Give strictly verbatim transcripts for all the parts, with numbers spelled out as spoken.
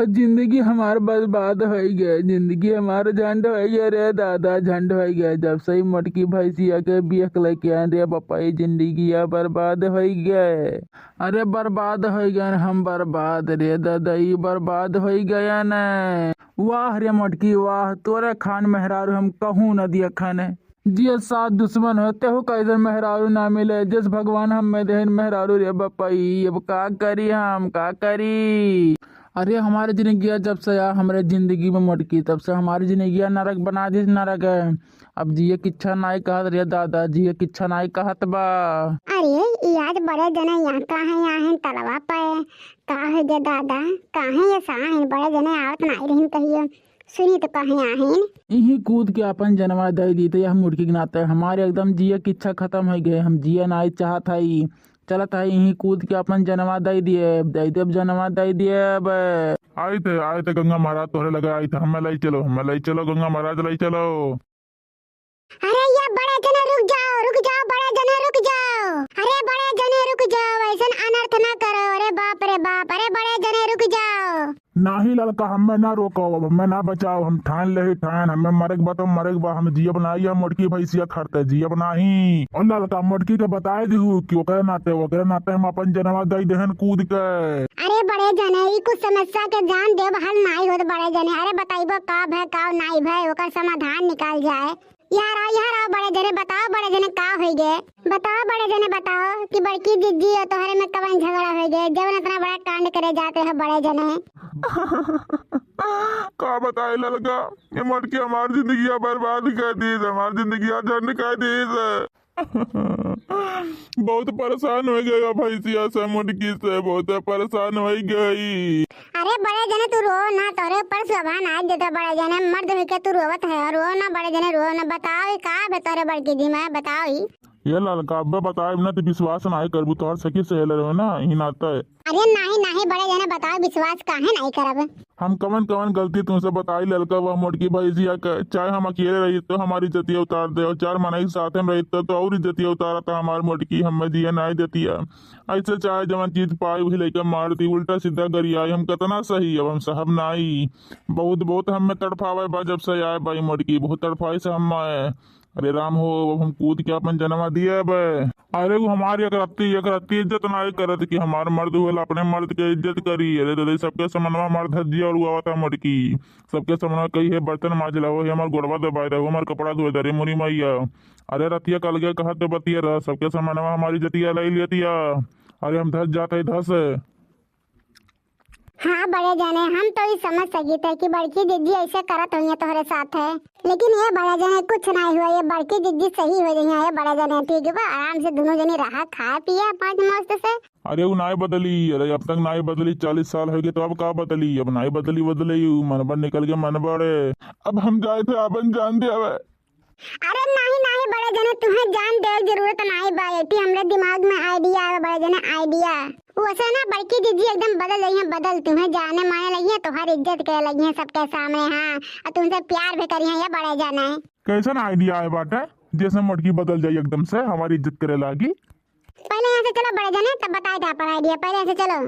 जिंदगी हमार बर्बाद होइ गए, जिंदगी हमार झंड होइ गए रे दादा, झंड होइ गए। जब से ई मोटकी भैंसिया के बियख लेके आए रे बापा, ई जिंदगिया बर्बाद होइ गए। अरे बर्बाद होइ गए हम बर्बाद रे दादा, ई बर्बाद होइ गए न। वाह रे मोटकी वाह, तोरे खान मेहरारू हम कहूँ न दिया खाने। जिए साथ दुश्मन हो, तेहू का ऐसन मेहरारू ना मिले, जस भगवान हमें देहन मेहरारू रे बपई। अब का करी हम, का करी? अरे हमारे जिंदगिया जब से आ, हमरे जिंदगी में मोटकी, तब से हमारी जिंदगिया नरक बना दी, नरक है। अब जिए किच्छा नाई कहत रे दादा, जिए किच्छा नाई कहत बा। अरे, ई आज बड़े जने यहाँ का है, यहाँ है तलवा पे। का है गे दादा, काहे ये साहिन बड़े जने आवत नाई रहिन कहियो। सुनी तो कहे आहिन। इही कूद के अपन जनवा दे दी तो यह मुर्गी के नाते हमारे एकदम जिए की इच्छा खत्म हो गए। हम जिए नाई चाहत हई। चलत हई इही कूद के अपन जनवा दे दिए, दे देब जनवा दे दिए अब। आई थे, आई थे गंगा महाराज तोहरे लगे आई थे, हमें लाई चलो, हमें लाई चलो गंगा महाराज लाई चलो। अरे ये बड़े जने रुक जाओ, रुक जाओ, बड़े जने रुक जाओ। अरे बड़े जने रुक जाओ, ऐसन अनर्थ ना करो। अरे बाप रे बाप, अरे बड़े जने रुक जाओ। नाही ललका, हमें ना रोको, अब हमें ना बचाओ, हम ठान ले ही ठान, हमें मरे के बा तो मरे के बा, हम जियब नाही, हम मोटकी भैंसिया खरते जियब नाही। और ललका मोटकी के बताए दिहू कि ओकरे नाते, ओकरे नाते हम अपन जनवा दे देहन कूद के। अरे बड़े जने, ई कुछ समस्या के जान देव हल नाही होत बड़े जने। अरे बताइबो का भय, का नाही भय, ओकर समाधान निकाल जाए। यहाँ रहो, यहाँ रहो बड़े जने, बताओ बड़े जने का होई गे? बताओ बड़े जने, बताओ कि बड़की जिज्जी और तोहरे में कवन झगड़ा होई गे, जवन इतना बड़ा कांड करे जाते हो बड़े जने? का बताई ललका, ये मोटकी हमार जिंदगिया बर्बाद कर दी, हमार जिंदगिया झंड कर दी। बहुत परेशान हो गया भैंसिया से, मोटकी से बहुत परेशान हो गई। अरे बड़े जने तू रो ना, तोरे ऊपर शोभा ना देता बड़े जने, मर्द होके तू रोवत है, रो ना बड़े जने, रो ना। बताओ ई का बे तोरे बड़की जी में, बताओ ई। ये ललका अब्बे बताए ना तो विश्वास ना करबू, तोहर सखी सहेलर हो ना, ई नाते। अरे नाही नाही बड़े जने, बताओ विश्वास काहे नाही करब? हम कवन कवन गलती तुमसे बताई ललका, वह मोटकी भैंसिया के, चाहे हम अकेले रही तो हमारी इज्जतिया उतार दे, और चार मनई के साथ में रही तो, तो और इज्जतिया उतारा था हमार मोटकी, हमें जिए नाही देतिया। ऐसे चाहे जवन चीज पाई वही लइका मार दी, उल्टा सीधा गरियाई, हम कितना सही, अब हम सहब नाही। बहुत बहुत हमें तड़फावे बा, जब से आए बाई मोटकी, बहुत तड़फाई से हम आए। अरे राम हो, अब हम कूद के अपन जनवा दिए अब। अरे वो हमारी एक रत्ती, एक रत्ती इज्जत नाही करत कि हमार मर्द होला अपने मर्द के इज्जत करी। अरे दादा, सबके समनवा हमार धज्जिया उड़ावत है मोटकी, सबके समनवा कही है बर्तन माज लाओ, हे हमार गोड़वा दबाए रहो, हमार कपड़ा धोए दे रे मोरी मैया। अरे रतिया कल गए कहा तो बतिया रहा, सबके समनवा हमारी जतिया लाई लेतिया। अरे हम धस जाते हैं धस। हाँ बड़े जने, हम तो ई समझ सकित है कि बड़की जिज्जी ऐसे करत होइए तोहरे साथ है, लेकिन ये बड़े जने कुछ नाही हुआ, ये बड़की जिज्जी सही हो गई है। ये बड़े जने ठीक बा, आराम से दोनों जने रहा, खाए पिए पाँच मस्त से। अरे वो नाही बदली, अरे अब तक नाही बदली, चालीस साल हो गए तो अब का बदली, अब नाही बदली, बदले यू मनबड़ निकल के मनबड़। अब हम जाए थे अपन जान दे अब। अरे नाही नाही बड़े जने, तुम्हें जान दे जरूरत नाही बा, एती हमरे दिमाग में idea आवे बड़े जने, idea। वैसे ना बड़की जिज्जी एकदम बदल गई है, बदल, तुम्हें जाने माने लगी है, तुम्हारी इज्जत करे लगी है सबके सामने, हाँ, और तुमसे प्यार भी करी है ये बड़े जने। कैसन idea आए बाटे जैसे मोटकी बदल जाई एकदम से, हमारी इज्जत करे लागी? पहले यहाँ से चलो बड़े जने, तब बताए थे अपन idea, पहले यहाँ से चलो।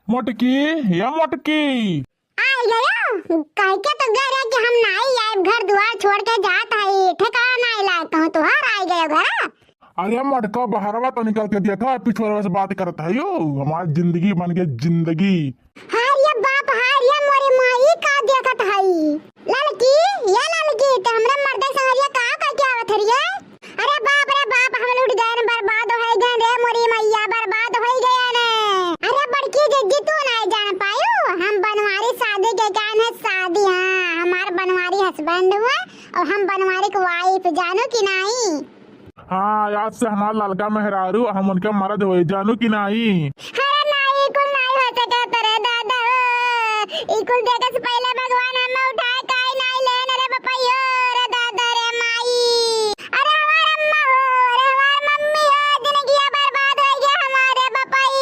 मोटकी, या मोटकी। आई गयो, कह के तो गए रहे कि हम नाही आए, घर दुआर छोड़ के जात हई, ठिकाना नाही लाए, कहूँ तुहार आई गयो घर। अरे मटका बहरवा तो निकल के देखा, पिछुआरवा से बात करत है यो, हमार जिंदगी बन गई जिंदगी। हाय रे बाप, हाय रे मोरी माई, का देखत हई? ललकी, ये ललकी, ते हमरे मर्दे संगरिया का करके आवत हरिये? अरे बाप रे बाप, हम लूट गए, बर्बाद हो गए रे मोरी मैया, बर्बाद हो गए ने। अरे बड़की जिज्जी, तू नहीं जान पायू, हम बनवारी शादी के कान है शादी, हाँ, हमार बनवारी husband हुआ और हम बनवारी के wife, जानू कि नहीं? हाँ, आज से हमार ललका मेहरारू, हम उनके मर्द होए, जानू कि नाही? अरे नाही, ई कुल नाही हो सकत रे दादा हो। ई कुल देखे से पहले भगवान हमें उठाए काहे नाही लेन रे बपैयो, रे दादा रे माई। अरे हमार अम्मा हो, अरे हमार मम्मी हो, जिंदगिया बर्बाद हो गया हमारे बपई।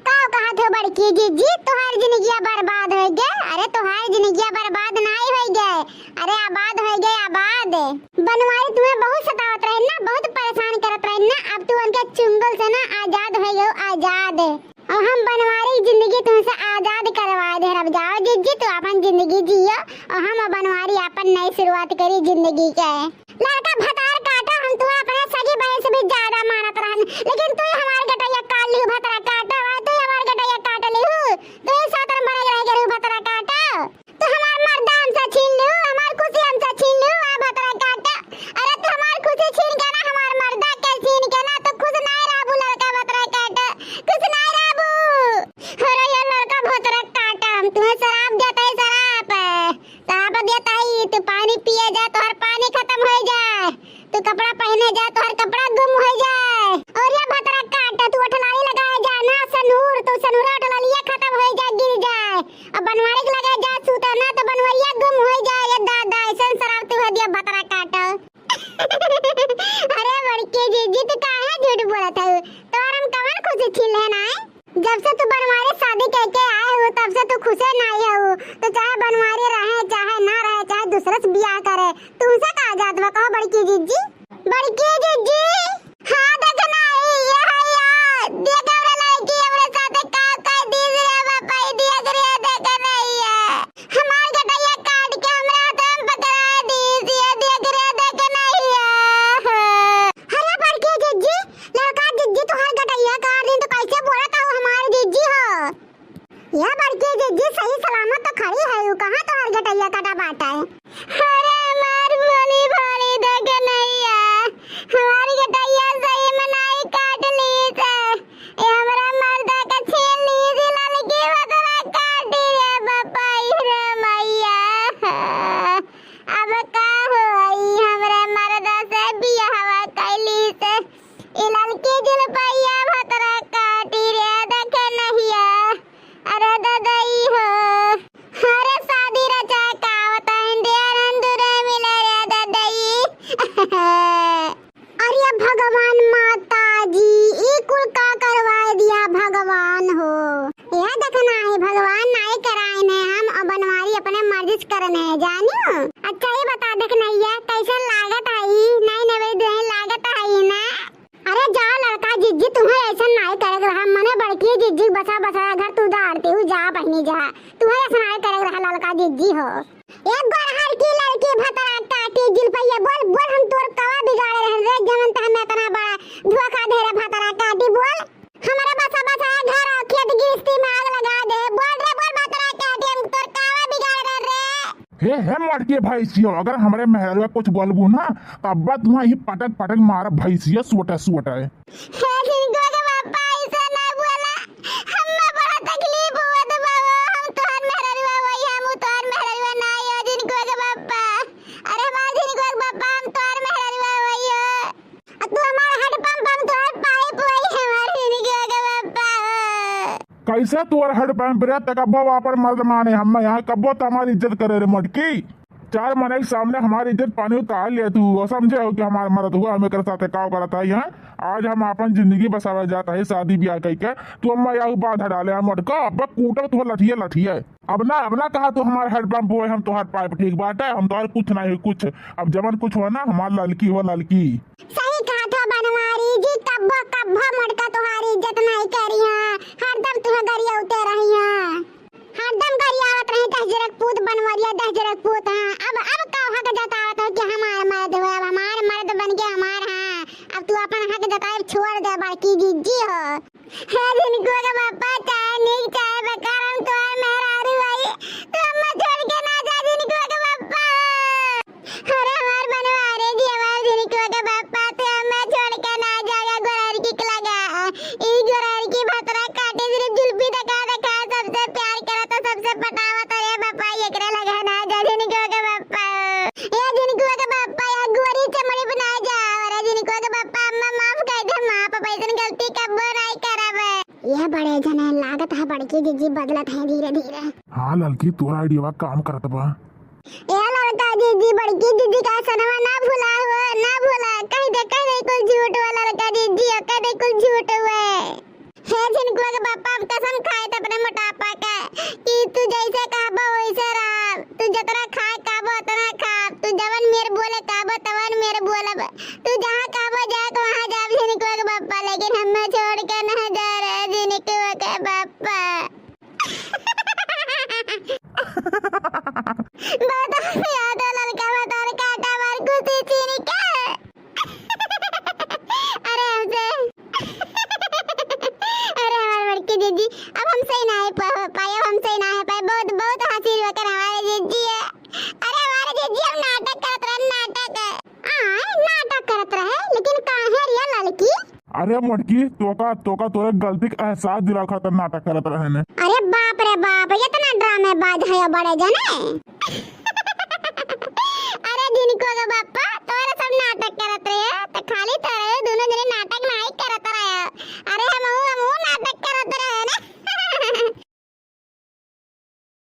का कहत हो बड़की जिज्जी, तोहार जिंदगिया बर्बाद हो गया? अरे तोहार जिंदगिया बर्बाद नाही हो गया, अरे आबाद हो गए, आबाद। बनवारी तुम्हें बहुत सतावत रहे ना, बहुत परेशान करत रहे ना, अब तू उनके चुंगल से ना आजाद हो गए, आजाद। और हम बनवारी की जिंदगी तुमसे आजाद करवा दे, अब जाओ। और जिज्जी तू आपन जिंदगी जियो और हम बनवारी आपन नई शुरुआत करी जिंदगी के। लड़का भतार काटा, हम तुम्हें अपने सगी बहन से भी ज्यादा मानत रहन, लेकिन तू ही हमार गटैया काट लिहू भतरा काटा, तू ही हमार गटैया काट लिहू, तू ही सातन बने रह गए भतरा काटा। तो हमार मर्दा हमसे छीन लियो, हमार खुशी हमसे छीन लियो, आ भतरा काटा। अरे तो हमार खुशी छीन के ना, हमार मर्दा के छीन के ना, तो खुश नाय रहबू लड़का भतरा काटा, खुश नाय रहबू। अरे ये लड़का भतरा काटा, हम तुम्हें शराप देता है, शराप, शराप देता है, तू पानी पिए जा, तोहर पानी खत्म हो जाए। तू कपड़ा पहने जा, तोहर कपड़ा गुम हो जाए। और ये भतरा काटा, तू ओठलाली लगाए जा ना, सनूर, तू सनूरा ओठलालिया खत्म हो जाए, गिर जाए। अब बनवारी के लगे जा सूते ना, तो बनवरिया गुम हो जाए। ये दादा, ऐसन शराब तू है दिया भतरा काटा। अरे बड़की जिज्जी, तू काहे झूठ बोलत है? तोहर हम कवन खुशी छीन लेना है? जब से तू बनवारी शादी करके आए हो, तब से तू खुशे नाई हो। तो चाहे बनवारी रहे, चाहे ना रहे, चाहे दूसरे से बियाह करे, तुमसे का जात बा, कहो बड़की जिज्जी? बड़की जिज्जी, हाँ, देख नाई, ये है यार, देख हमरे लड़की हमरे साथे का कर दी रे बापा, ई देख रे, देख नाई है। हमार गटैया काट के हमरा हाथ में पकड़ा दी, ये देख रे, देख नाई है। अरे बड़की जिज्जी, लड़का जिज्जी तोहार गटैया काट दी तो कैसे बोलत हो हमार जिज्जी हो? या बड़की जिज्जी सही सलामत तो खड़ी है, उ कहाँ तोहार गटैया काटा बाटा है? अरे हमार भोली भाली देख नैया, हमार गटैया सही में नाई काट ली से, ये हमरा मर्दा के छीन ली से, ललकी बदला काटी रे बपाई रे मैया। अब का होई हमरा मर्दा से बियाहवा कैली से, ई ललकी जुलपैया भतरा काटी रे देखे नहिया। अरे ददई हो, अरे शादी रचा का बताइन देर हम दूरे मिले रे ददई। अरे भगवान माता जी, ई कुल का करवाए दिया भगवान हो। यह देखना है भगवान नाई कराइन है, हम अब बनवारी अपने मर्जी से करने है जानियो। अच्छा ये बता देख नैया, कैसन लागत है ई? नई नवेली दुल्हन लागत है ई ना? अरे जा लड़का जिज्जी, तुम्हें ऐसा नाई करे के रहा, मने बड़की जिज्जी बसा बसा घर तू उजाड़ती हूँ, जा बहनी जा, तुम्हें ऐसा नाई करे के रहा लड़का जिज्जी हो। एक बार हर की लड़की भतरा काटी जुलपैया, बोल बोल हम तोर कवा बिगाड़े रहन रे, जवन त हमें इतना बड़ा धोखा दे रे भतरा काटी, बोल। हमारे बसा बसा घर और खेत गृहस्थी में आग लगा दे, बोल रे बोल भतरा काटी, हम तोर कवा बिगाड़े रहन रे। हे, हे मोटकी भैंसियो, अगर हमरे मेहररुआ कुछ बोलबू ना, तब तुम्हें ही पटक पटक मारब भैंसिया, सोटा सोटा है। हे झिनकुआ के बापा, ऐसे ना बोला, हम्मा बड़ा तकलीफ होत बा हो, हम तोहर मेहररुआ होई, हम तोहर मेहररुआ ना हो, झिनकुआ के बापा। अरे हमार झिनकुआ के बापा, हम तोहर मेहररुआ होई हो। आ तू हमार हैंडपंप, हम तोहर पाइप होई, हमार झिनकुआ के बापा। कैसे तोर हैंडपंप रे, ते कब्बो आपन मर्द माने, हम यहाँ कब्बो तो हमारी इज्जत करे रे मोटकी। चार मनई के सामने हमारी इज्जत पानी उतार ले तू, वो समझे हो कि हमार मर्द हुआ, हम एकरे साथे का करत है यहाँ। आज हम आपन जिंदगी बसावे जात है शादी ब्याह कइके, तू अम्मा यहाँ बांध डाले हम मोटका, अब कूटब तू लठिया लठिया। अब ना, अब ना कहा तू हमार हैंडपंप होए, हम तोहार पाइप ठीक बाटे, हम तोहार कुछ नहीं कुछ। अब जवन कुछ हो ना, हमार ललकी हो ललकी। सही कहा था बनवारी जी, कब्बो कब्बो मोटका तोहारी इज्जत नहीं करी है, हरदम तुहे गरिया उते रही है, हरदम गरियावत रही दस जरक पूत बनवरिया, दस जरक पूत। हाँ, अब, अब का हक जतावत हो कि हमार मर्द हो, अब हमार मर्द बन के हमार, हाँ, अब तू अपन हक जताए छोड़ दे बड़की जिज्जी हो। हे झिनकुआ के बापा, चाहे नीक चाहे बेकार, हम तोहार मेहरारू हई, तू हमें छोड़ के ना जा झिनकुआ के बापा। अरे हमार बनवारी जी, हमार झिनकुआ के बापा, तू हमें छोड़ के ना जाएगा गोरहरकी के लगा। ई गोरहरकी भतरा काटी सिर्फ जुल्फी देखा देखा सबसे प्यार करत, सबसे पटावत। अरे बापा, एकरे लगा ना जा झिनकुआ के बापा। ए झिनकुआ के बापा, या गोरी चमड़ी बना जा। अरे झिनकुआ के बापा, अम्मा माफ कर दे, माफ, अब ऐसन गलती कब्बो नहीं करब। यह बड़े जने लागत है बड़की जिज्जी बदलत है धीरे धीरे। हाँ ललकी, तोरा आइडिया काम करत बा। ए ललका जिज्जी, बड़की जिज्जी का सनवा ना भुला हो, ना भुला। कह दे, कह दे कुल झूठ हुआ ललका जिज्जी, कह दे कुल झूठ हुआ। हे झिनकुआ के बापा, हम कसम खाए त अपने मोटापा का कि तू जैसे कहबो वैसे रहब, तू जतना खाए कहबो उतना खाब, तू जवन मेर बोले कहबो तवन मेर बोलब, तू जहाँ कहबो जाए के वहाँ जाब झिनकुआ के बापा, लेकिन हमें छोड़ के ना जा रे झिनकुआ के बापा। बहुत हंसी आवत है ललका भतार काटा मार कुर्सी छीन के। अरे हमसे, अरे हमार बड़की जीजी, अब हमसे ही ना है प-, पाई, अब हमसे ही ना है पाई। बहुत, बहुत हंसी रोकन हमारे जीजी है। अरे हमारे जीजी हम नाटक करत रहन, नाटक। आय, नाटक करत रहे, लेकिन काहे रिया ललकी? अरे मोटकी, तोका, तोका तोरे गलती के एहसास दिलावे खातिर नाटक करत रहन। अरे बाप रे बाप, इतना ड्रामेबाज है बड़े जने।